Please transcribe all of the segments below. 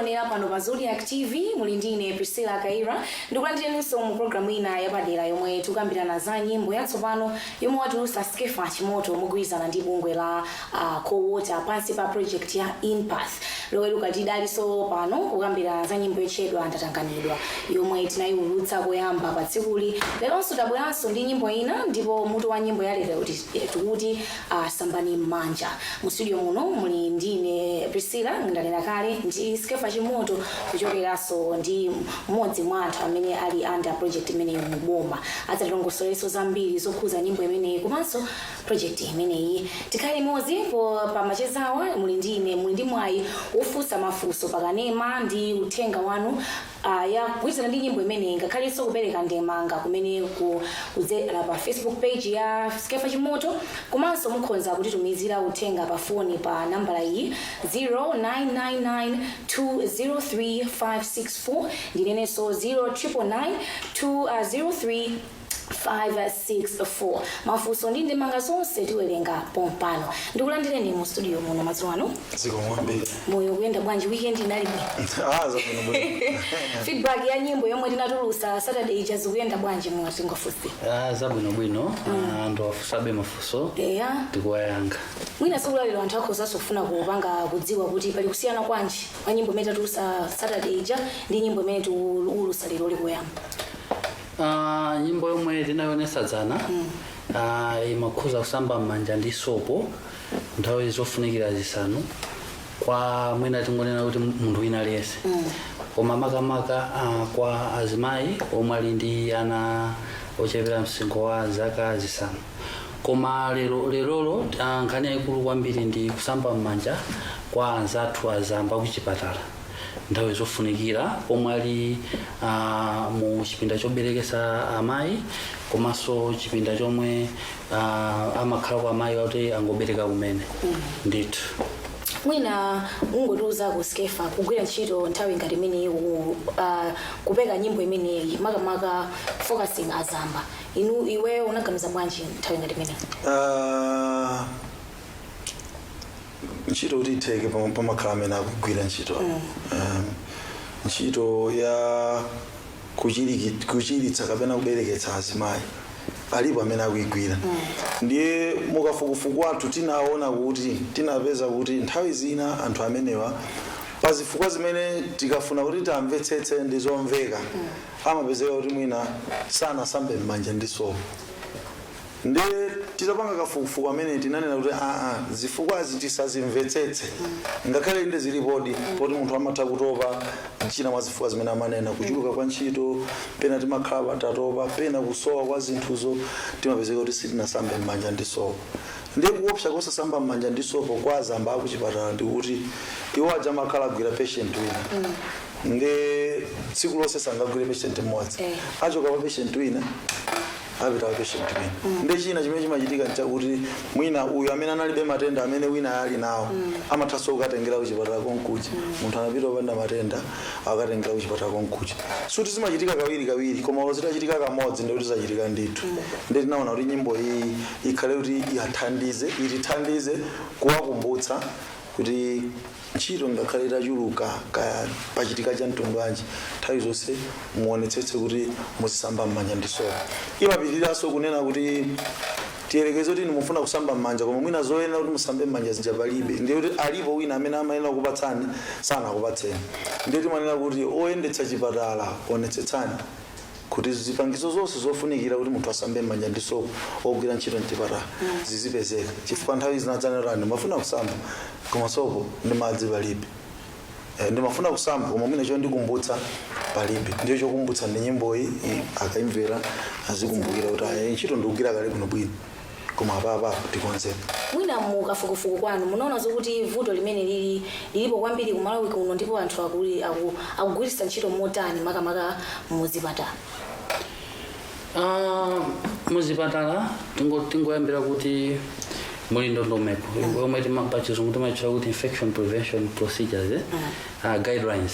Otionera pano pa Zodiak TV, muli ndine Priscilla Kaira. Ndikulandireninso mu programu ina yapadera yomwe tikukambirana za nyimbo yatsopano yomwe watulutsa Skeffa Chimoto mogwirizana ndi bungwe la CoWater pansi pa project ya Inpath. Loweruka tidalinso pano kukambirana za nyimbo yotchedwa Ndatanganidwa yomwe tinayiulutsa koyamba pa tsikuli. Leronso tabweranso ndi nyimbo ina, ndipo mutu wa nyimbo ya lero tikuti Sambani M'manja. Mu studio muno muli ndine Priscilla, ndanena kale, ndi Skeffa Chimoto kuchokeranso ndi mmodzi mwa anthu amene ali under project imeneyi muboma. Adzatilongosoleranso zambiri zokhuza nyimbo imeneyi komanso project imeneyi. Tikhale limodzi po pamachezawa. Muli ndine, muli ndi mwayi wofunsa mafunso pakanema ndi uthenga wanu ya kugwirizana ndi nyimbo imeneyi, ngakhalenso kupereka ndemanga kumene kudzera pa Facebook page ya Skeffa Chimoto. Komanso mukhoza kutitumizira uthenga pa foni pa nambala iyi, 0999 203 564. Ndinenenso, 0999 203 564. Mafunso ndi ndemanga zonse tiwerenga pompano. Ndikulandireni mu studio muno madzulo ano. Zikomo kwambiri. Moyo kuyenda bwanji? Weekend inali bwino? Ah, zabwino bwino. Feedback ya nyimbo yomwe tinatulutsa Saturday ija zikuyenda bwanji? Mwatingofusi. Ah, zabwinobwino. Anthu afusabe mafunso. Tikuwayankha. Mwina tsiku lalero anthu akhozanso kufuna kupanga kudziwa kuti pali kusiyana kwanji kwa nyimbo imene tatulutsa Saturday ija ndi nyimbo imene tikuulutsa lero likoyamba. Nyimbo yomwe tinayionetsa dzana imakhuza kusamba m'manja ndi sopo nthawi zofunikira zisanu kwa mwina tingonena kuti munthu wina aliyense, koma makamaka kwa azimayi omwe ali ndi ana ochepera msinkhu wa zaka 5. Koma lero lerolo nkhani yayikulu kwambiri ndi kusamba m'manja kwa anzathu azamba kuchipatala nthawi zofunikira pomwe ali mu chipinda choberekesa amayi komanso chipinda chomwe amakhala kwa amayi kuti angobereka kumene ndithu. Mwina ungotiuzako Skeffa, kugwira ntchito nthawi ngati imeneyi, kupeka nyimbo imeneyi, makamaka focusing azamba, inu iweyo unaganiza bwanji nthawi ngati imeneyi? Ntchito kuti itheke, pamakhala amene akugwira ntchito. Ntchito ya kuchiritsa kapena kubereketsa azimayi, alipo amene akuyigwira. Ndiye mukafukufuku wathu tinaona kuti, tinapeza kuti nthawi zina anthu amenewa, pazifukwa zimene tikafuna kuti tamvetsetse ndi zomveka, amapezeka kuti mwina sanasambe m'manja ndi sopo. Ndiye titapanga kafukufuku amene tinanena kuti aa, zifukwazi tisazimvetsetse, ngakhale inde zilipodi, poti munthu amatha kutopa. China mwa zifukwa zimene amanena, kuchuluka kwa ntchito, pena timakhala patatopa, pena kusowa kwa zinthuzo, timapezeka kuti sitinasambe m'manja ndi sopo. Ndiye kuopsa kosasamba m'manja ndi sopo kwa azamba akuchipatala ndikuti iwo aja amakhala agwira patient wina, ndi tsiku lonse sangagwire patient mmodzi. Achoka pa patient wina, apita pa patient wina. Ndi china chimene chimachitika nchakuti mwina uyu amene analibe matenda amene wina ali nawo, amathanso kukatengera kuchipatala konkuja. Munthu anapita opanda matenda, akatengera kuchipatala konkuja. Suti zimachitika kawiri kawiri, koma zitachitika kamodzi ndikuti zachitika ndithu. Ndi tinaona kuti nyimbo iyi ikhale kuti iyathandize, itithandize kuwakumbutsa kuti ntchito ngakhale itachuluka, kaya pachitika cha mtundu wanji, nthawi zonse muonetsetse kuti muzisamba m'manja ndi sopo. Imapitiriranso kunena kuti tiyerekeze kuti inu mufuna kusamba m'manja, koma mwina zoyenera kuti musambe m'manja zija palibe, ndiye kuti alipo wina amene amayenera kukupatsani, sanakupatseni. Ndiye timanena kuti oyendetsa chipatala, onetsetsani kuti zipangizo zonse zofunikira kuti munthu asambe m'manja ndi sopo ogwira ntchito mchipatala zizipezeka, chifukwa nthawi zinadzanena, "Ndimafuna kusamba koma sopo ndi madzi palibe. Ndimafuna kusamba koma mwina chondikumbutsa palibe." Ndiyo chokumbutsa ndi nyimboyi. Akaimvera azikumbukira kuti aya, ntchito ndikugwira kale bwinobwino, koma apapa tikonzepo. Mwina mukafukufuku kwanu munaona zokuti vuto limene lili lilipo kwambiri ku Malawi kuno, ndipo anthu akugwiritsa ntchito motani, makamaka muzipatala? Muzipatala tingoyambira kuti muli ndondomeko yomwe pachizungu timatchula kuti infection prevention procedures, eh? Guidelines.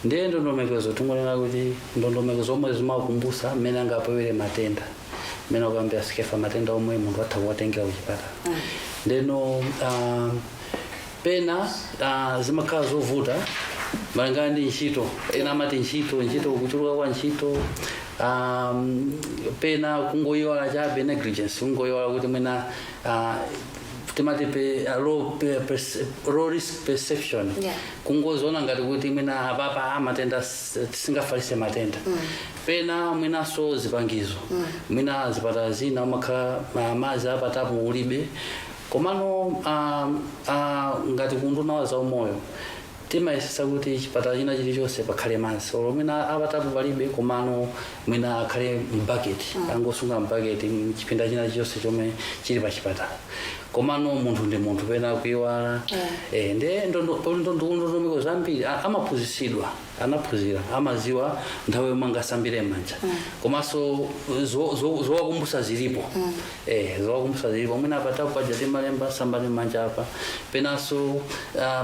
Ndiye ndondomekozo, tingonena kuti ndondomeko zomwe zimakumbutsa mmene angapewere matenda, mmene akuyambira Skeffa, matenda omwe munthu atha kuwatengera kuchipatala. Ndeno Pena zimakhala zovuta malingana ndi ntchito. Ena amati ntchito, kuchuluka kwa ntchito, pena kungoyiwala chabe, negligence, kungoyiwala kuti mwina timati low risk perception, kungoziona ngati kuti mwina apapa amatenda tisingafalitse matenda. Pena mwinanso zipangizo, mwina zipatala zina umakhala madzi a pa tapu ulibe. Komano ngati kunduna wa zaumoyo timayesesa kuti chipatala china chilichonse pakhale madzi, olo mwina a pa tapu palibe, komano mwina akhale mbaketi, angosunga mbaketi mchipinda china chilichonse chomwe chili pa chipatala. Komano munthu ndi munthu, pena kuiwala. Nde ndondomeko zambiri, amaphunzitsidwa, anaphunzira, amaziwa nthawi yomwe angasambire manja. Komanso zowakumbutsa zilipo, zowakumbutsa zilipo. Mwina pa tapu paja timalemba "sambani manja" apa. Penanso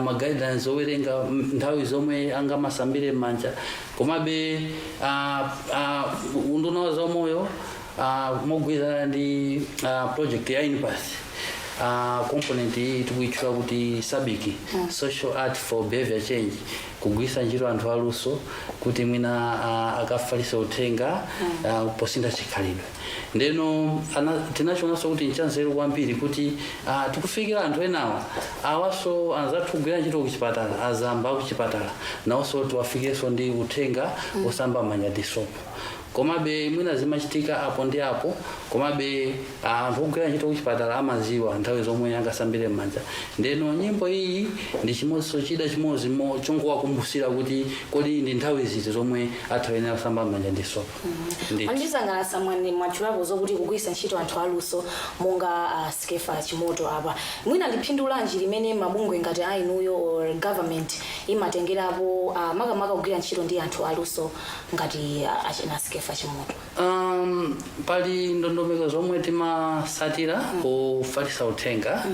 ma guidelines owerenga nthawi zomwe angamasambire manja. Komabe unduna wa zaumoyo mogwirizana ndi project ya INPATH, component iyi tikuitchula kuti SABIC, Social Art for Behavior Change, kugwiritsa ntchito anthu aluso kuti mwina akafalitse uthenga posintha chikhalidwe. Ndeno tinachionanso kuti nchanzeru kwambiri kuti tikufikira anthu enawa, awaso anzathu kugwira ntchito kuchipatala, azamba akuchipatala, nawonso tiwafikirenso ndi uthenga osamba manja ndi sopo. Komabe mwina zimachitika apo ndi apo. Komabe anthu ogwira ntchito kuchipatala amaziwa nthawi zomwe angasambire m'manja. Ndeno nyimbo iyi ndi chimodzinso chida chimodzi chongowakumbusira kuti kodi ndi nthawi ziti zomwe athawenera kusamba m'manja ndi sopo. Ndithu. Andisangalatsa mwatchulapo zokuti kugwiritsa ntchito anthu aluso monga Skeffa Chimoto apa. Mwina ndi phindu lanji limene mabungwe ngati ainuyo or government imatengerapo, makamaka kugwira ntchito ndi anthu aluso ngati achina Skeffa Chimoto? Pali ndondomeko zomwe timasatira kufalitsa uthenga.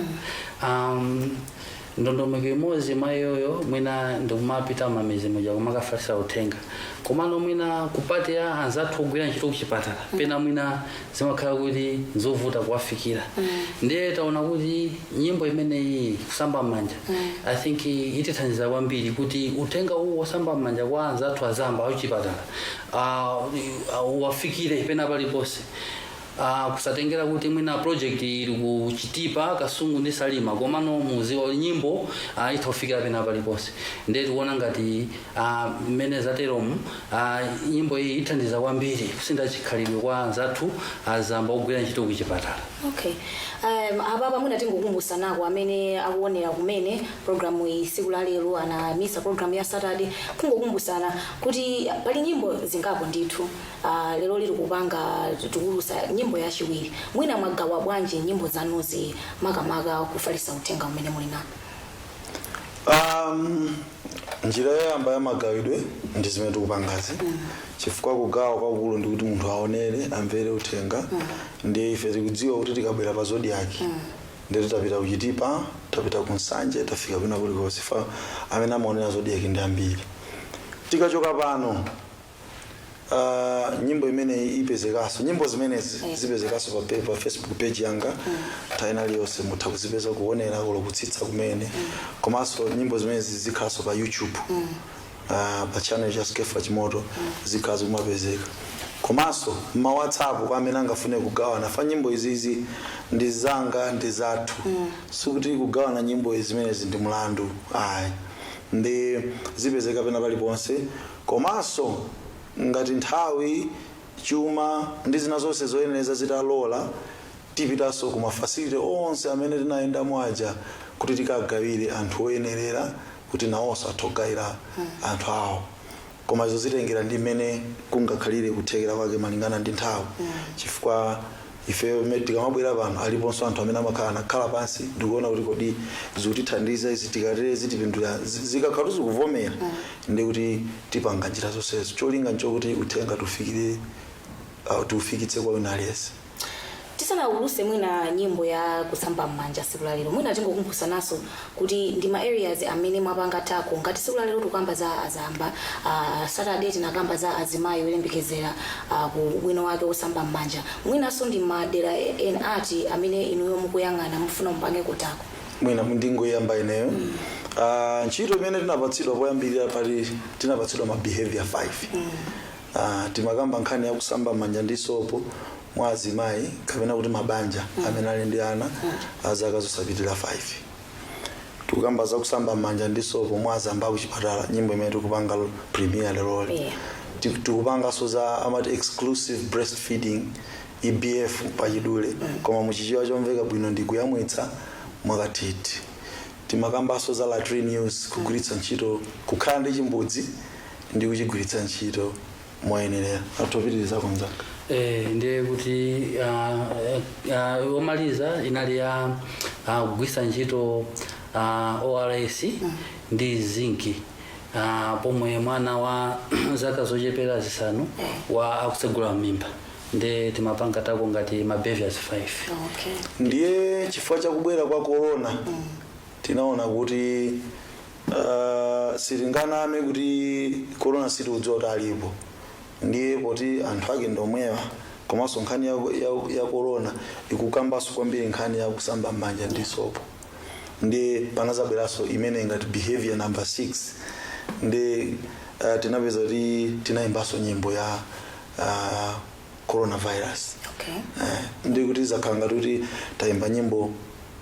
Ndondomeko imodzi mwa iyoyo mwina ndikumapita mamidzi muja kumakafalitsa uthenga. Komano mwina ku part ya anzathu ogwira ntchito kuchipatala, pena mwina zimakhala kuti zovuta kuwafikira. Ndiye taona kuti nyimbo imeneyi, kusamba m'manja, I think itithandiza kwambiri kuti uthenga uwu wosamba m'manja kwa anzathu azamba akuchipatala uwafikire pena paliponse, kusatengera kuti mwina project ili ku Chitipa, Kasungu ndi Salima. Komano muziwa nyimbo itha kufikira pena paliponse. Ndiye tikuona ngati mmene zateromu, nyimbo iyi ithandiza kwambiri kusintha chikhalidwe kwa anzathu azamba ogwira ntchito kuchipatala. Okay, apapa mwina tingokumbutsanako amene akuonera kumene programu iyi siku la lero, anamisa programu ya Saturday, kungokumbutsana kuti pali nyimbo zingapo ndithu. Lero liri kupanga tikulusa nyimbo yachiwiri. Mwina mwagawa bwanji nyimbo zanuzi, makamaka kufalitsa uthenga umene muli nawo? Njira yoyamba ya magawidwe ndi zimene tikupangazi, chifukwa kugawa kwakukulu ndi kuti munthu aonere, amvere uthenga. Ndiye ife tikudziwa kuti tikabwera pa Zodiak, ndiye tapita kuchitipa, tapita ku Nsanje, tafika kwina kulikonse, fa amene amaonera Zodiak ndi ambiri. Tikachoka pano, nyimbo imeneyi ipezekanso, nyimbo zimenezi zipezekanso pa Facebook page yanga. Nthawi ina iliyonse mutha kuzipeza, kuonera kulo kutsitsa kumene. Komanso nyimbo zimenezi zikhalanso pa YouTube, pa channel cha Skeffa Chimoto, zikhala zikumapezeka. Komanso ma WhatsApp, kwa amene angafune kugawana, fa nyimbo izizi ndi zanga, ndi zathu. Sikuti kugawana nyimbo izi zimenezi ndi mlandu, ayi. Ndi zipezeka pena paliponse. Komanso ngati nthawi, chuma ndi zina zonse zoyenera zitalola, tipitanso ku ma facility onse amene tinayendamo aja kuti tikagawire anthu oyenerera, kuti nawonso athe kugawira anthu awo. Koma izo zitengera ndi mmene kungakhalire kuthekera kwake malingana ndi nthawi, chifukwa ife tikamabwera pano aliponso anthu amene amakhala nakhala pansi ndikuona kuti kodi zikutithandiza izi, tikatere zitipindulira. Zikakhala zikuvomera, ndi kuti tipanga njira zonsezo. Cholinga nchokuti uthenga tufikire, tiufikitse kwa wina aliyense. Tisanawuluse mwina nyimbo ya kusamba m'manja siku la lero, mwina tingokumbutsananso kuti ndi ma areas amene mwapanga tackle. Ngati siku la lero tikukamba za azamba, Saturday tinakamba za azimayi oyembekezera, ku ubwino wake osamba m'manja, mwinanso ndi madera ena ati amene inuyo mukuyang'ana, mufuna mupange tackle? Mwina ndingoyamba ineyo. Ntchito imene tinapatsidwa poyambirira pali tinapatsidwa ma behavior 5. Timakamba nkhani yakusamba manja ndi sopo mwa azimayi kapena kuti mabanja amene ali ndi ana azaka zosapitirira 5. Tikukamba za kusamba manja ndi sopo mwa azamba kuchipatala, nyimbo imene tikupanga premiere leroli. Tikupanganso za amati exclusive breastfeeding, EBF pachidule, koma muchichewa chomveka bwino ndi kuyamwitsa mwakathithi. Timakambanso za latrine use, kugwiritsa ntchito, kukhala ndi chimbudzi ndi kuchigwiritsa ntchito moyenerera. Atopitiriza konzaka. Ndiye kuti omaliza inali ya kugwiritsa ntchito ORS ndi zinc pomwe mwana wa zaka zochepera 5 wa akutsegula mimba. Ndiye timapanga tako ngati ma behaviors 5. Ndiye chifukwa chakubwera kwa corona, tinaona kuti sitinganame kuti corona sitikudziwa kuti alipo. Ndiye poti anthu ake ndomwewa, komanso nkhani ya corona ikukambanso kwambiri nkhani ya kusamba m'manja ndi sopo, ndi panazabweranso imene ngati behavior number 6. Ndi tinapeza kuti tinayimbanso nyimbo ya coronavirus. Ndi kuti zakhala ngati kuti tayimba nyimbo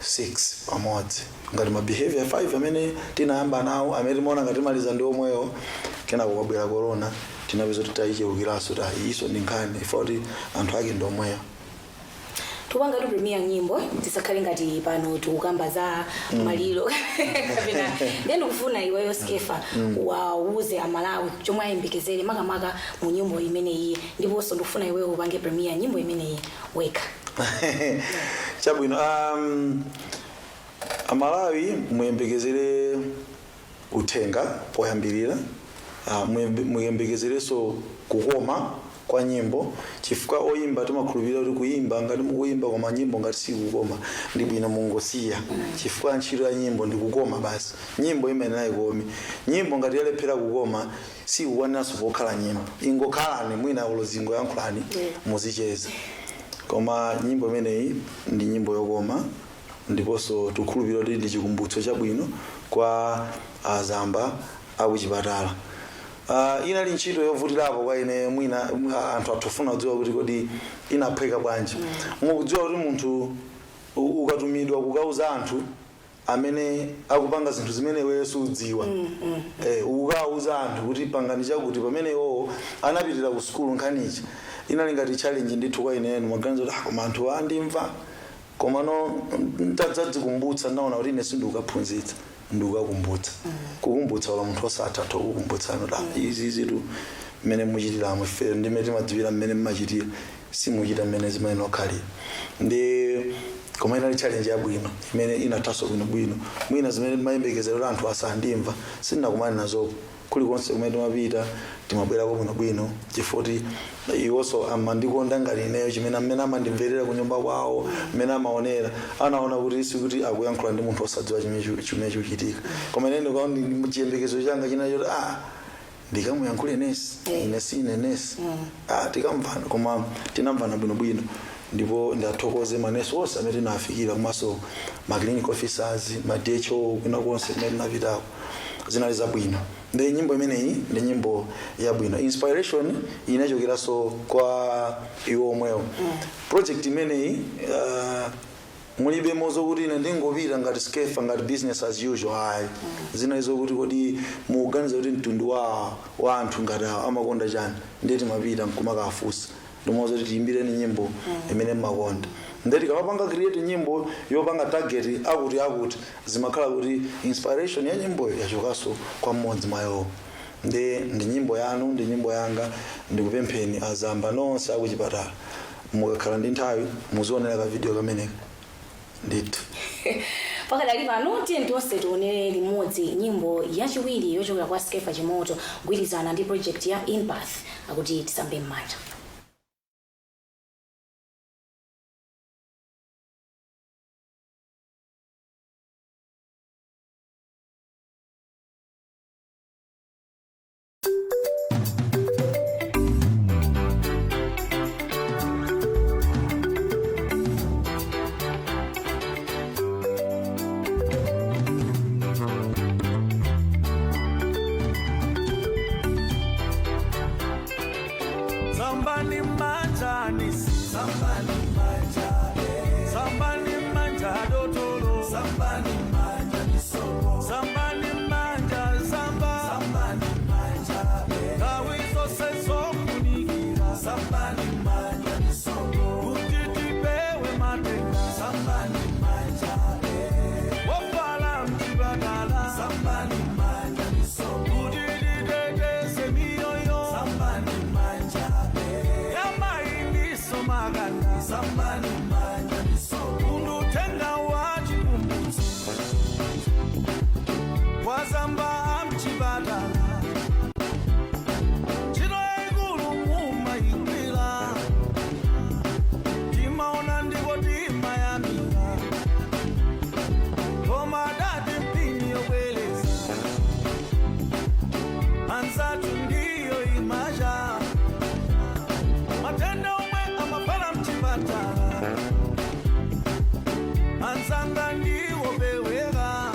6 pamodzi, ngati ma behavior 5 amene tinayamba nawo, amene timaona ngati timaliza ndi omwewo. Kenako kwabwera corona, tinapeza kuti tayichewukiranso, ta iso ndi nkhani ifa kuti anthu ake ndi omwewo. Tikupanga tu premiere nyimbo, tisakhale ngati pano tikukamba za maliro kapena. Ndiye ndikufuna iweyo Skeffa wauze Amalawi chomwe ayembekezere makamaka mu nyimbo imeneyi, ndiponso ndikufuna iweyo upange premiere nyimbo imeneyi wekha. Chabwino. Amalawi muyembekezere uthenga poyambirira, muyembekezerenso kukoma kwa nyimbo, chifukwa oyimba timakhulupirira kuti kuyimba, ngati mukuyimba koma nyimbo ngati sikukoma, ndi bwino mungosiya, chifukwa ntchito ya nyimbo ndi kukoma basi. Nyimbo imayenera ikome. Nyimbo ngati yalephera kukoma, sikukwaniranso pokhala nyimbo, ingokhalani mwina ulo zingoyankhulani, muzicheza. Koma nyimbo imeneyi ndi nyimbo yokoma, ndiponso tikukhulupirira kuti ndi chikumbutso chabwino kwa azamba akuchipatala. Inali ntchito yovutirapo kwa ine. Mwina anthu atufuna kudziwa kuti kodi inaphweka bwanji. Mukudziwa kuti munthu ukatumidwa kukauza anthu amene akupanga zinthu zimene iweyo sudziwa, ukauza anthu kuti pangani chakuti pamene iwowo anapitira ku sukulu, nkhanichi inali ngati challenge ndithu kwa ineyo. Maganizo kuti, "Ah, koma anthu andimva?" Komano ntadzadzikumbutsa, ndaona kuti ine sindikukaphunzitsa, ndikukakumbutsa. Kukumbutsa ola munthu osatha atha kukumbutsano da izi zitu mmene muchitiramo, ife ndimene timadziwira mmene mmachitira, simuchita mmene zimene okhalira. Ndi koma inali challenge yabwino imene inathanso bwinobwino. Mwina zimene timayembekezera kuti anthu asandimva, sindinakumane nazopo. Kulikonse kumene timapita, timabwerako bwinobwino, chifukwa kuti iwonso amandikonda ngati ineyo, chimene amene amandimverera kunyumba kwawo, mmene amaonera, anaona kuti sikuti akuyankhula ndi munthu osadziwa chimene chikuchitika. Koma ine ndikaona chiyembekezo changa china choti, ah, ndikamuyankhule nesi, ine sine nesi, ah, tikamvana. Koma tinamvana bwinobwino, ndipo ndathokoze manesi onse amene tinafikira, komanso ma clinic officers, ma DHO, kwina konse kumene tinapitako zinali zabwino. Ndi nyimbo imeneyi ndi nyimbo yabwino. Inspiration inachokeranso kwa iwo omwewo. Project imeneyi mulibe mozo kuti ine ndingopita ngati Skeffa, ngati business as usual, ayi. Zina izo kuti kodi mukuganiza kuti mtundu wa anthu ngati awa amakonda chani? Ndiye timapita nkumakafunsa, ndimozo kuti tiyimbireni nyimbo imene mmakonda. Ndiye tikamapanga create nyimbo yopanga target akuti akuti, zimakhala kuti inspiration ya nyimboyo yachokanso kwa mmodzi mwa iwowo. Ndi nyimbo yanu, ndi nyimbo yanga. Ndikupempheni azamba nonse akuchipatala, mukakhala ndi nthawi muzionera ka video kameneka ndithu. Pakadali pano tiye tonse tionere limodzi nyimbo yachiwiri yochokera kwa Skeffa Chimoto kugwirizana ndi project ya Inpath, akuti "Tisambe M'manja". Anzathu ndiyo imaja. Matenda omwe amafala mchipatala. Anzanga ndiwo bewera.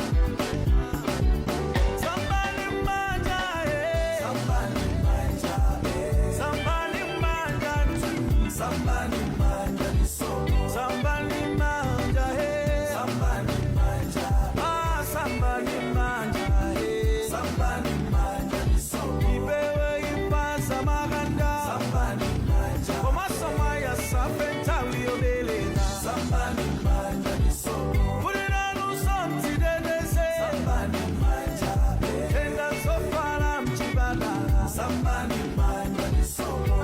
Sambani manja, eh. Sambani manja, eh. Sambani manja, tu. Sambani manja, ni sopo. Sambani manja, eh. Sambani manja. Ah, sambani manja, eh. Sambani manja, ni sopo. Ibewe ipasa maganda. Sambani manja. Komasoma ya safe nthawi yobeleka. Sambani manja, ni sopo. Kuliranu somti dedeze. Sambani manja, eh. Tenda sofala mchibadala. Sambani manja, ni sopo.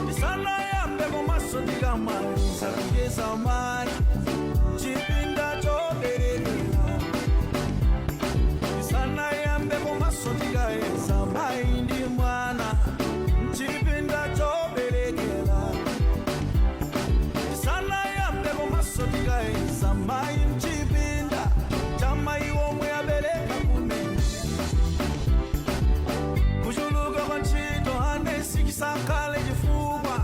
Ndisanayambe komaso ndikamaliza kugeza mayi chipinda choberekera. Ndisanayambe komaso ndikayeza mayi ndi mwana mchipinda choberekera. Ndisanayambe komaso ndikayeza mayi mchipinda cha mayi omwe abereka kumene. Kuchuluka kwa ntchito anesi chisakhale chifukwa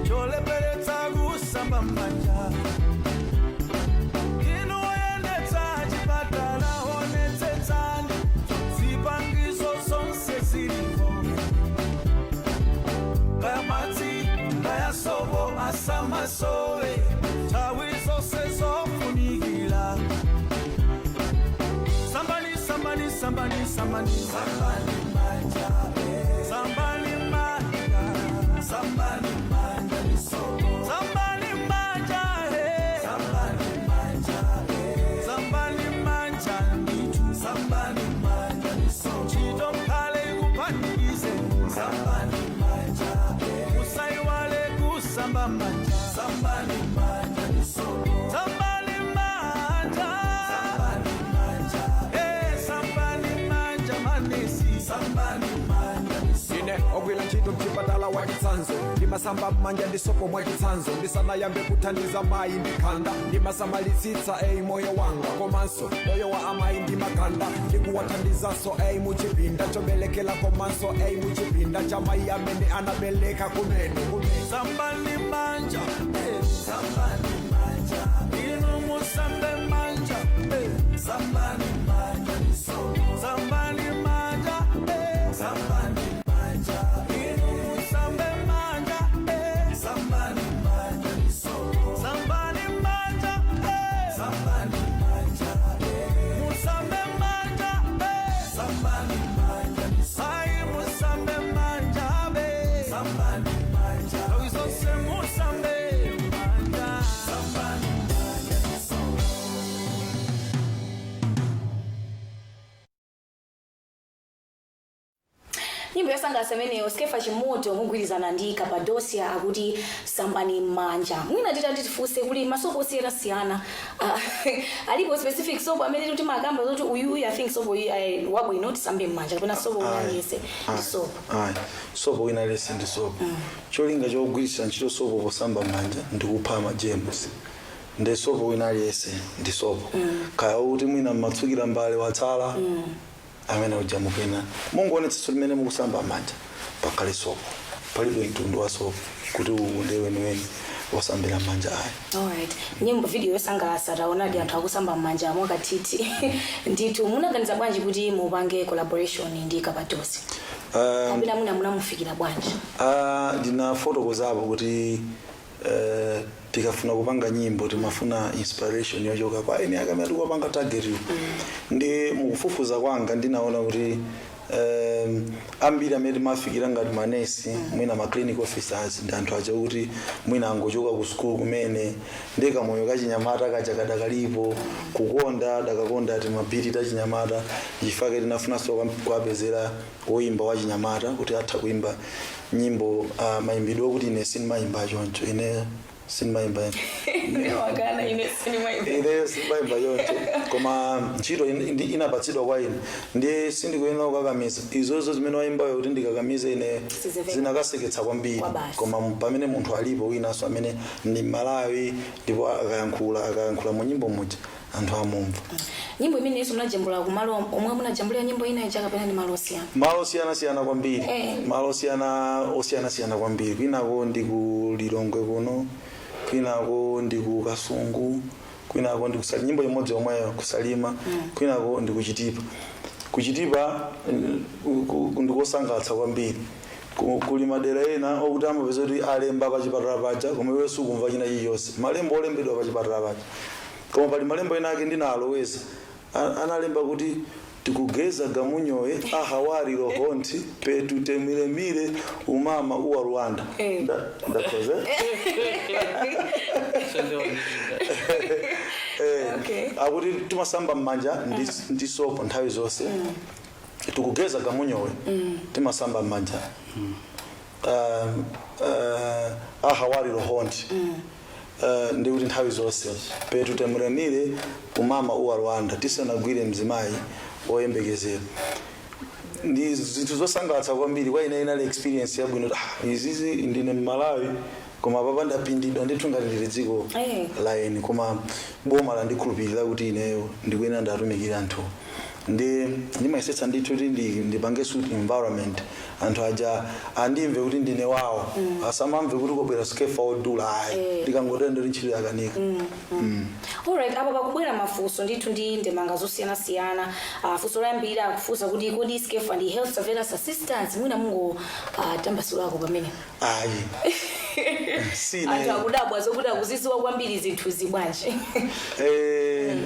choleperetsa kusamba m'manja. Inu oyendetsa chipatala, onetsetsani zipangizo zonse zilipo, kaya madzi, kaya sopo, asamasowe nthawi zonse zofunikira. Sambani, sambani, sambani, sambani, sambani manja, eh. Sambani manja, sambani manja, ni sopo. Sambani manja, eh. Sambani manja, eh. Sambani manja, nditu. Sambani manja, ni sopo. Ntchito mkhale ikupanikize. Sambani manja, eh. Usaiwale kusamba manja. Sambani manja, ni sopo. Sambani manja. Sambani manja. Eh, sambani manja, manesi. Sambani manja, ni sopo. Ine ogwira ntchito mchipatala wa chitsanzo, ndimasamba m'manja ndi sopo mwachitsanzo ndisanayambe kuthandiza mayi ndikhanda. Ndimasamalitsitsa eyi moyo wanga komanso moyo wa amayi ndi makanda, ndikuwathandizanso eyi muchipinda chobelekela komanso eyi muchipinda cha mayi amene anabeleka kumene kumene. Sambani manja, eh. Sambani manja. Inu musambe manja, eh. Sambani manja, ni sopo. Sambani manja, eh. Sambani manja. Inu musambe manja, eh. Sambani manja, ni sopo. Sambani manja, eh. Sambani manja, eh. Musambe manja, eh. Sambani manja, ni sopo. Ai, musambe manja, be. Sambani manja. Awizose musambe manja. Sambani manja, ni sopo. Nyimbo yosangalatsa imeneyo, Skeffa Chimoto mugwirizana ndi Cappadocia, akuti "Sambani Manja". Mwina titati tifunse kuli masopo osiyanasiyana, alipo specific sopo amene kuti makamba zoti uyuyu, I think sopo iyi wabwino tisambe m'manja, kapena sopo wina aliyense ndi sopo? Ayi, sopo wina aliyense ndi sopo. Cholinga chogwiritsa ntchito sopo posamba m'manja ndikupha ma germs. Ndi sopo wina aliyense ndi sopo, kaya kuti mwina mmatsukira mbale watsala amene uja mupena mungoonetsetsa limene mukusamba manja pakhale sopo. Palibe mtundu wa sopo kuti uwu ndi weniweni wasambira manja, ayi. Alright, nyimbo, video yosangalatsa, taonadi anthu akusamba m'manja mwakatiti ndithu. Munaganiza bwanji kuti mupange collaboration ndi Cappadocia, kapena mwina munamufikira bwanji? Ndinafotokozapo kuti tikafuna kupanga nyimbo timafuna inspiration yochoka kwa eni akamene tikupanga target yo. Ndi mukufufuza kwanga ndinaona kuti ambiri amene timafikira ngati manesi, mwina ma clinic officers, ndi anthu aja kuti mwina angochoka ku school kumene, ndi kamoyo kachinyamata kaja kadakalipo, kukonda dakakonda ati mabiti tachinyamata. Chifukwa tinafunanso kuwapezera woyimba wachinyamata kuti atha kuimba nyimbo, mayimbidwe okuti ine sindimayimba choncho ine. Sindimayimba ine. Ndiwakana, ine sindimayimba. Ineyo sindimayimba choncho, koma ntchito inapatsidwa kwa ine, ndiye sindikuyenera kukakamiza izozo zimene wayimbayo kuti ndikakamize ine. Sizimveka. Zinakaseketsa kwambiri. Kwa basi. Koma pamene munthu alipo winanso amene ndi Malawi ndipo akayankhula mu nyimbo muja, anthu amumva. Nyimbo imenenso munajambula kumalo omwe munajambulira nyimbo ina ija, kapena ndi malo osiyana? Malo osiyanasiyana kwambiri. Malo osiyana osiyanasiyana kwambiri. Kwinako ndi ku Lilongwe kuno, kwinako ndi ku Kasungu, kwinako ndi kusali, nyimbo imodzi yomweyo, kuSalima, kwinako ndi kuChitipa. KuChitipa ndikosangalatsa kwambiri. Kuli madera ena okuti amapeza kuti alemba pachipatala paja, koma iwe sukumva china chilichonse, malembo olembedwa pachipatala paja. Koma pali malembo ena ake ndinaloweza, analemba kuti tikugeza gamunyowe ahawari rohonti petu temiremire umama uwa Rwanda. Ndakhoze. Akuti timasamba m'manja ndi sopo nthawi zonse, tikugeza gamunyowe, timasamba m'manja, ahawari rohonti, ndikuti nthawi zonse, petu temurenire umama uwa Rwanda, tisanagwire mzimayi woyembekezera. Ndi zinthu zosangalatsa kwambiri kwa ine, inali experience yabwino. Ah, izizi ndine Mmalawi, koma papa ndapindidwa ndithu ngati ndili dziko la eni, koma boma landikhulupirira kuti ineyo ndikuyenera ndatumikira anthu. Ndi ndimayesetsa ndithu kuti ndipange suit environment, anthu aja andimve kuti ndine wawo, asamamve kuti kobwera Skeffa odula, ayi. Ndikangotero ndoti ntchito yakanika. Alright, apa pakubwera mafunso ndithu ndi ndemanga zosiyanasiyana. Funso loyambirira akufunsa kuti kodi Skeffa ndi health surveillance assistant? Mwina mungo tambasulako pamene. Ayi, sine. Anthu akudabwa zokuti akuzidziwa kwambiri zinthu zibwanji.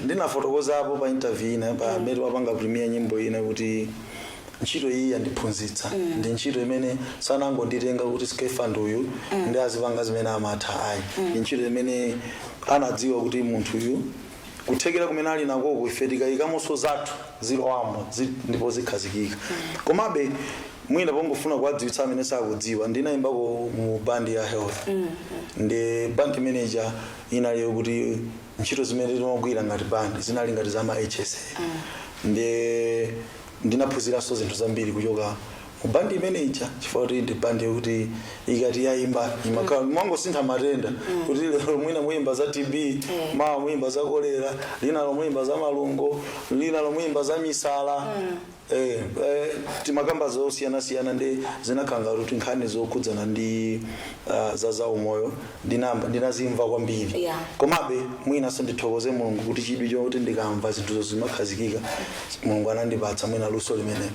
Ndinafotokozapo pa interview ina pamene wapanga premiere nyimbo ina kuti ntchito iyi yandiphunzitsa. Ndi ntchito imene sanangonditenga kuti Skeffa nduyu ndi azipanga zimene amatha, ayi. Ndi ntchito imene anadziwa kuti munthuyu kuthekera kumene ali nakoko, ife tikayikamonso zathu zilowamo ndipo zikhazikika. Komabe mwina pongofuna kuwadziwitsa amene sakudziwa, ndinayimbako mu band ya health. Ndi band manager inaliyo kuti ntchito zimene timagwira ngati band zinali ngati za ma HSA. Ndi ndinaphunziranso zinthu zambiri kuchoka mu band imeneja, chifukwa kuti ndi band yokuti ikati yayimba imakhala mwangosintha matenda, kuti lero mwina muyimba za TB, mawa muyimba za kolera, linalo muyimba za malungo, linalo muyimba za misala. Timakamba zosiyanasiyana, ndi zinakhala kuti nkhani zokhudzana ndi za zaumoyo ndinazimva kwambiri. Komabe mwinanso ndithokoze Mulungu kuti chidwi chokuti ndikamva zinthuzo zimakhazikika, Mulungu anandipatsa mwina luso limenelo.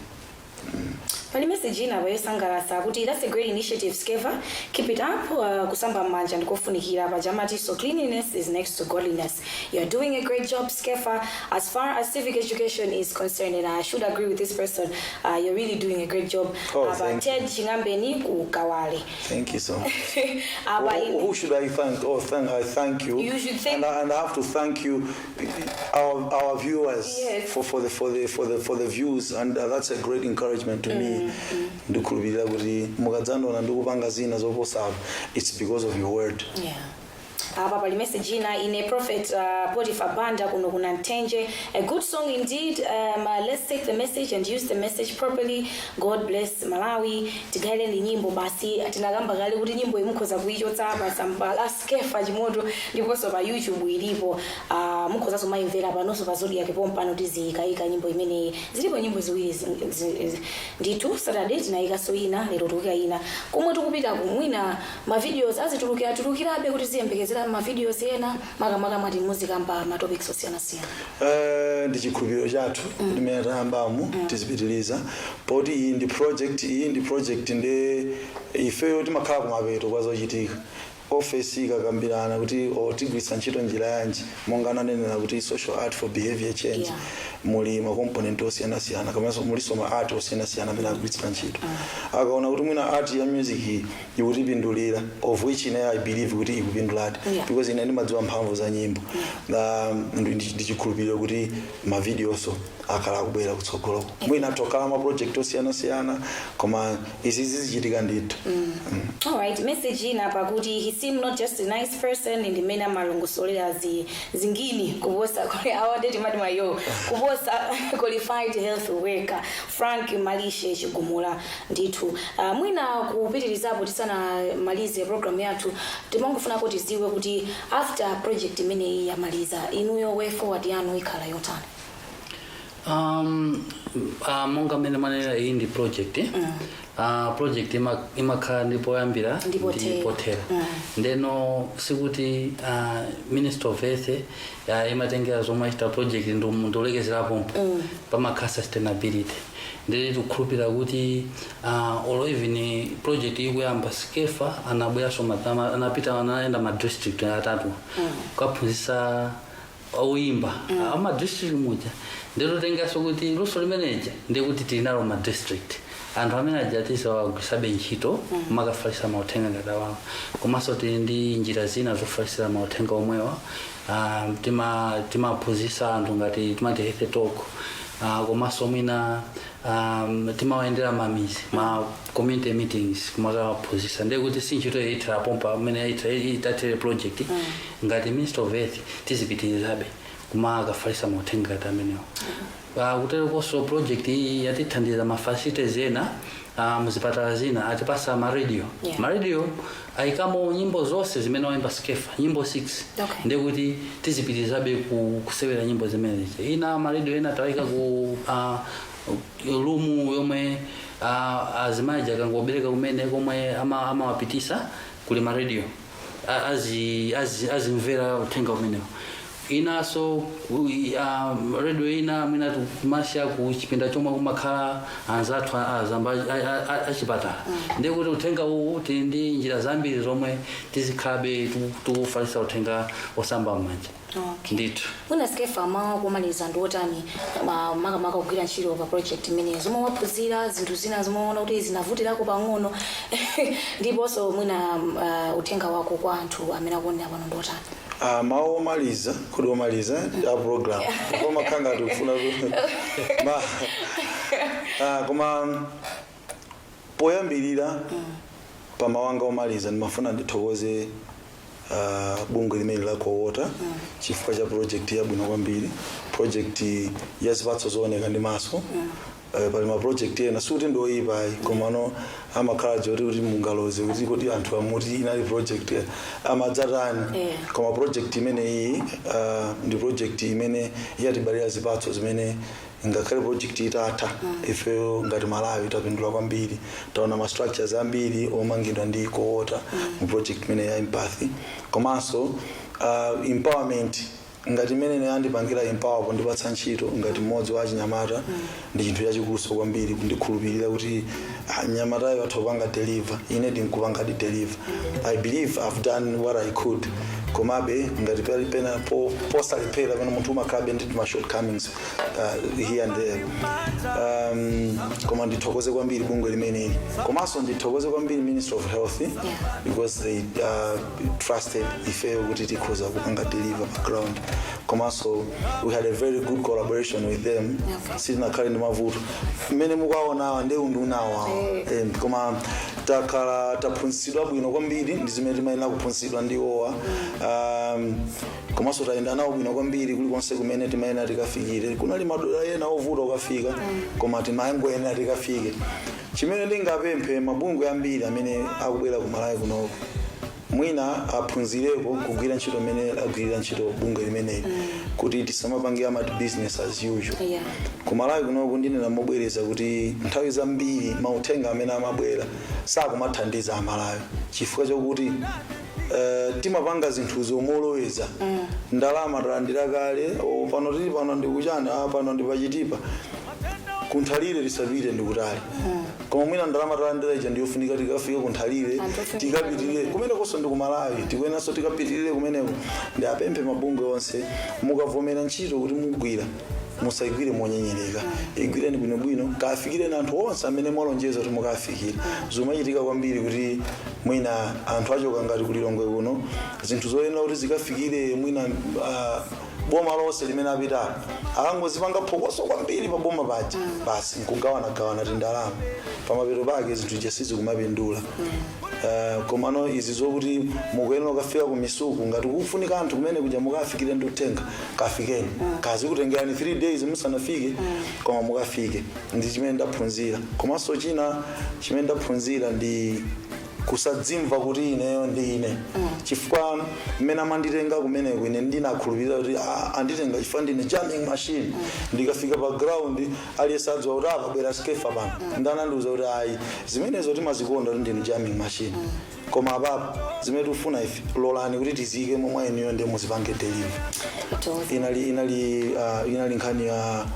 Pali message ina yosangalatsa kuti that's a great initiative, Skeffa, keep it up. Kusamba m'manja ndikofunikira pajamati, so cleanliness is next to godliness. You're doing a great job, Skeffa, as far as civic education is concerned, and I should agree with this person. You're really doing a great job. Oh, Apa thank you. Ted Chingambeni ku Kawale. Thank you so much. Apa Who should I thank? Oh, I thank you. You should thank- And I have to thank you, our viewers, for the views, and that's a great encouragement to me. Ndikhulupirira kuti mukadzandiona ndikupanga zina zoposa apo, it's because of your word. Yeah. Apa pali message ina, ine Prophet Potiphar Banda kuno kuna Ntenje. A good song indeed. Let's take the message and use the message properly. God bless Malawi. Tigaileni nyimbo basi. Tinakamba kale kuti nyimbo imukhoza kuichotsa pa tsamba la Skeffa Chimoto ndiponso pa YouTube ilipo. Mukhozanso mayimvera panonso pa Zodiak pompano, tiziyikayika nyimbo imeneyi. Zilipo nyimbo ziwiri ndithu. Saturday tinayikanso ina, lero tikuyika ina. Komwe tikupita kumwina ma videos azitulukira tulukirabe, kuti ziyembekezera ma videos ena, makamaka mwati muzikamba ma topics osiyanasiyana. Ndi chikhulupiriro chathu kuti mmene tayambamo tizipitiliza, poti iyi ndi project, ndi ifeyo timakhala kumapeto kwa zochitika. Ofesi ikakambirana kuti tigwiritsa ntchito njira yanji, monga ananenera kuti social art for behavior change, muli ma component osiyanasiyana komanso muliso ma art osiyanasiyana amene agwiritsira ntchito. Akaona kuti mwina art ya music ikutipindulira, of which ine I believe kuti ikupinduladi, because ine ndimadziwa mphamvu za nyimbo. Ndi chikhulupiriro kuti ma videoso Akhala akubwera kutsogoloko, mwina tokhala ma project osiyanasiyana, koma izi zizichitika ndithu. Alright, message ina pakuti he seemed not just a nice person, ndimene amalongosolera zingini kuposa awade timati mayo kuposa qualified health worker, Frank Malishe Chigumula ndithu. Mwina kupitirizapo tisanamalize program yathu, timangofuna kuti tiziwe kuti after project imeneyi yamaliza, inuyo way forward yanu ikhala yotani? Monga mmene manena, iyi ndi project. Project imakhala ndi poyambira ndi pothera. Ndi pothera. Ndeno sikuti Minister of Health imatengera zomwe achita project ndiolekezerapo. Pamakhala sustainability. Ndili tikukhulupirira kuti olo even project ikuyamba, Skeffa anabweranso, anapita, anayenda ma district atatu kukaphunzitsa oyimba ama district muja. Nditotenganso kuti luso limeneja ndikuti tili nalo ma district, anthu amene aja tizawagwiritsabe ntchito makafalisa mauthenga ngati awawa. Komanso tili ndi njira zina zofalisira mauthenga omwewa. Timaphunzitsa anthu ngati timati health talk, komanso mwina timawayendera mamizi, ma community meetings, kumakawaphunzitsa. Ndiye kuti si ntchito ithera pompa amene itathere project. Ngati Minister of Health tizipitirizabe kumakafalisa mauthenga ngati amenewo. Kuterekonso project iyi yatithandiza ma facilities ena, muzipatala zina atipasa ma radio. Ma radio ayikamo nyimbo zonse zimene wayimba Skeffa, nyimbo 6. Ndiye kuti tizipitirizabe kusewera nyimbo zimenezi. Ina ma radio ena tawayika ku room yomwe azimayi akangobereka kumene komwe amawapitisa, kuli ma radio azimvera uthenga umenewo. Inanso radio ina mwina kumasiya ku chipinda chomwe kumakhala anzathu azamba achipatala. Ndiye kuti uthenga uwu tili ndi njira zambiri zomwe tizikhalabe tikufalitsa uthenga osamba m'manja. Ndithu. Mwina Skeffa, mawu kumaliza ndi otani, makamaka kugwira ntchito pa project imeneyi, zomwe waphunzira, zinthu zina zomwe waona kuti zinavutirako pang'ono, ndiponso mwina uthenga wako kwa anthu amene akuonera pano ndi otani? Mawu omaliza, kodi omaliza a program koma khanga tikufuna koma poyambirira, pa mawu anga omaliza, ndimafuna ndithokoze bungwe limene la COWOTA chifukwa cha project yabwino kwambiri, project ya zipatso zooneka ndi maso. Pali ma project ena sikuti ndi oyipa ayi, komano amakhala joti kuti mungaloze kuti anthu amuti inali project amadzatani. Koma project imeneyi ndi project imene yatibalira zipatso zimene ngakhale project itatha, ifeyo ngati Malawi tapindula kwambiri. Taona ma structures ambiri omangidwa ndi COWOTA mu project imene ya Empathy, komanso empowerment ngati imene yandipangira empower pondipatsa ntchito ngati mmodzi wa achinyamata ndi chinthu chachikuluso kwambiri, kundikhulupirira kuti mnyamatayo atha kupanga deliver, ine ndinkupanga di deliver. I believe I've done what I could, komabe ngati pali pena posalephera, pena munthu umakhalabe ndi ma shortcomings here and there. Koma ndithokoze kwambiri bungwe limeneli, komanso ndithokoze kwambiri Ministry of Health because they trusted ifeyo kuti tikhoza kupanga deliver pa ground. Komanso we had a very good collaboration with them. Sitinakhale ndi mavuto mmene mukuwaonawa ndi undunawa. Koma takhala taphunzitsidwa bwino kwambiri ndi zimene timayenera kuphunzitsidwa ndi iwowa. Komanso tayenda nawo bwino kwambiri kulikonse kumene timayenera tikafikire. Kunali madera ena ovuta ukafika, koma timayengoyenera tikafike. Chimene ndingapemphe mabungwe ambiri amene akubwera ku Malawi kunoko, mwina aphunzireko kugwira ntchito imene agwirira ntchito bungwe limeneli, kuti tisamapange amati business as usual. Ku Malawi kunoko, ndinena mobwereza kuti nthawi zambiri mauthenga amene amabwera sakumathandiza Amalawi, chifukwa chokuti timapanga zinthuzo moloweza. Ndalama talandira kale, pano tili pano ndikuchani, pano ndi pachitipa, kunthalire tisapite ndikutali, koma mwina ndalama talandira ija ndiyofunika tikafike kunthalire. Anthu ofunika. Tikapitirire kumenekonso ndi kumalawi, tikuyenanso tikapitirire kumeneko. Ndi apemphe mabungwe onse, mukavomera ntchito kuti mugwira Musayigwire monyenyereka, igwireni bwinobwino, kafikireni anthu onse amene mwalonjeza kuti mukafikira. Zimachitika kwambiri kuti mwina anthu achoka ngati kulilongwe kuno, zinthu zoyenera kuti zikafikire mwina boma lonse limene apitapo, akangozipanga phokoso kwambiri pa boma paja, basi, nkugawanagawana tindalama, pamapeto pake zinthu ija sizikumapindula. Komano izi zokuti mukuyenera kukafika ku misuku, ngati kufunika anthu kumene kuja mukafikire ndi uthenga, kafikeni. Kazikutengerani 3 days musanafike, koma mukafike. Ndi chimene ndaphunzira. Komanso china chimene ndaphunzira ndi kusadzimva kuti ineyo ndi ine, chifukwa mmene amanditenga kumeneko, ine ndinakhulupirira kuti anditenga chifukwa ndine jamming machine. Ndikafika pa ground, aliyense adziwa kuti apa bwera Skeffa pano. Ndanandiuza kuti ayi, zimenezo timazikonda kuti ndinu jamming machine, koma apapo zimene tikufuna ife, lolani kuti tiziyike momwe inuyo ndi muzipange deliver. Inali nkhani ya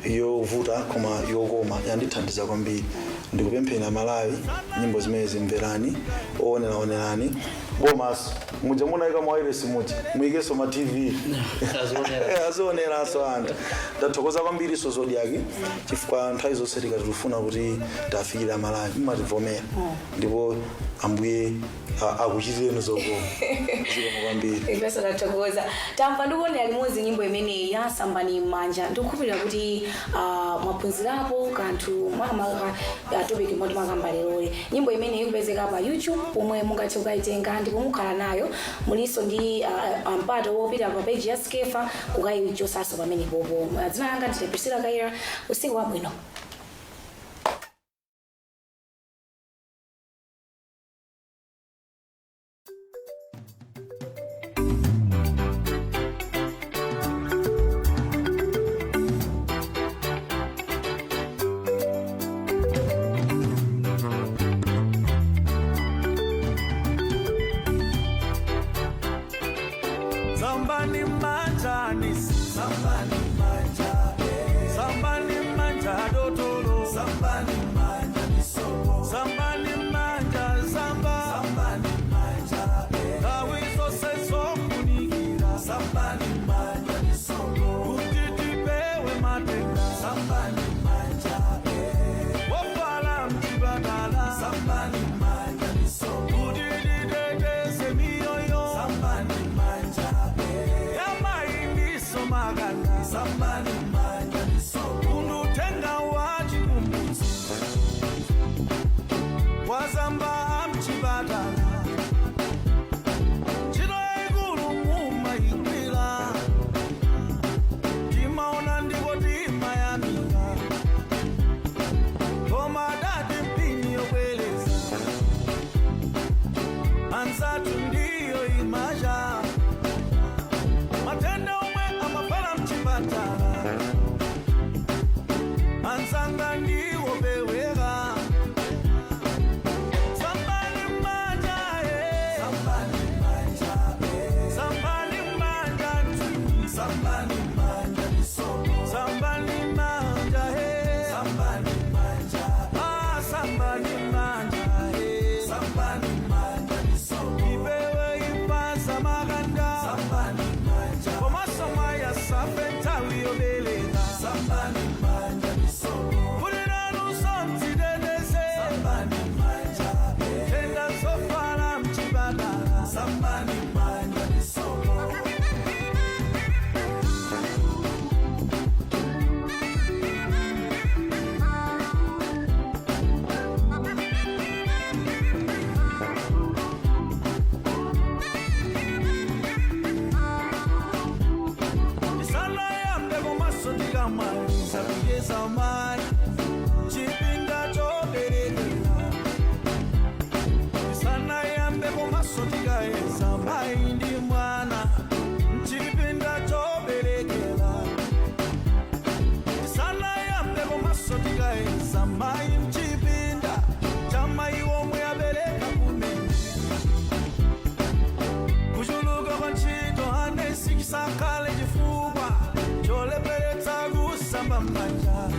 yovuta koma yokoma, yandithandiza kwambiri. Ndikupempheni Amalawi, nyimbo zimene zimverani, ooneraonerani. Bomaso muja munayika mawayilesi muja, muyikenso ma TV. Azionera. Azioneranso anthu. Ndathokoza kwambiri so Zodiak, chifukwa nthawi zonse tikati tifuna kuti tafikire Amalawi, mumativomera, ndipo Ambuye akuchitireni zokoma. Zikomo kwambiri. Ifenso tathokoza. Tamva ndikuonera limodzi nyimbo imeneyi ya "Sambani M'manja". Ndikukhulupirira kuti mwaphunzirapo kanthu makamaka topic imwe timakamba leroli. Nyimbo imeneyi ikupezeka pa YouTube pomwe mungathe kukayitenga ndipo mukhala nayo. Mulinso ndi mpata wopita pa page ya Skeffa kukayichosanso pamenepopo. Dzina langa ndine Priscilla Kaira. Usiku wabwino. Sambani manja nisi, sambani manja, sambani manja dotolo, sambani manja nisopo, sambani manja samba, sambani manja, nthawi zonse zofunikira, sambani manja nisopo, kuti tipewe matenda, sambani manja, wofala mchipatala, sambani manja nisopo, kuti titeteze miyoyo, sambani manja, yamaindiso makanda, sambani manja nisopo, undutenga wachikumbutsi wazamba mchipatala, ntchito yaikulu mumayigwira, timaona ndipo timayamika, koma dati mpini yobwereza anzathu ndiyo imacha matenda omwe amafala mchipatala, anzanga ndiwo peweka. Sambani manja, sambani manja, sambani manja, sambani manja nisopo, sambani manja, sambani manja, ah, sambani manja, sambani manja nisopo, ipewe ipasa makanda, sambani manja, komanso maya safe nthawi yobeleka, sambani manja nisopo, kuliranu somtidedeze, sambani manja, tenda zofala mchipatala, sambani manja nisopo. Ndisanayambe komanso ndikamaliza kugeza mayi chipinda choberekera, ndisanayambe komanso ndikayeza mayi ndi mwana mchipinda choberekera, ndisanayambe komanso ndikayeza mayi mchipinda cha mayi omwe abereka kumene. Kuchuluka kwa ntchito anesi chisakhale chifukwa choleperetsa kusamba m'manja.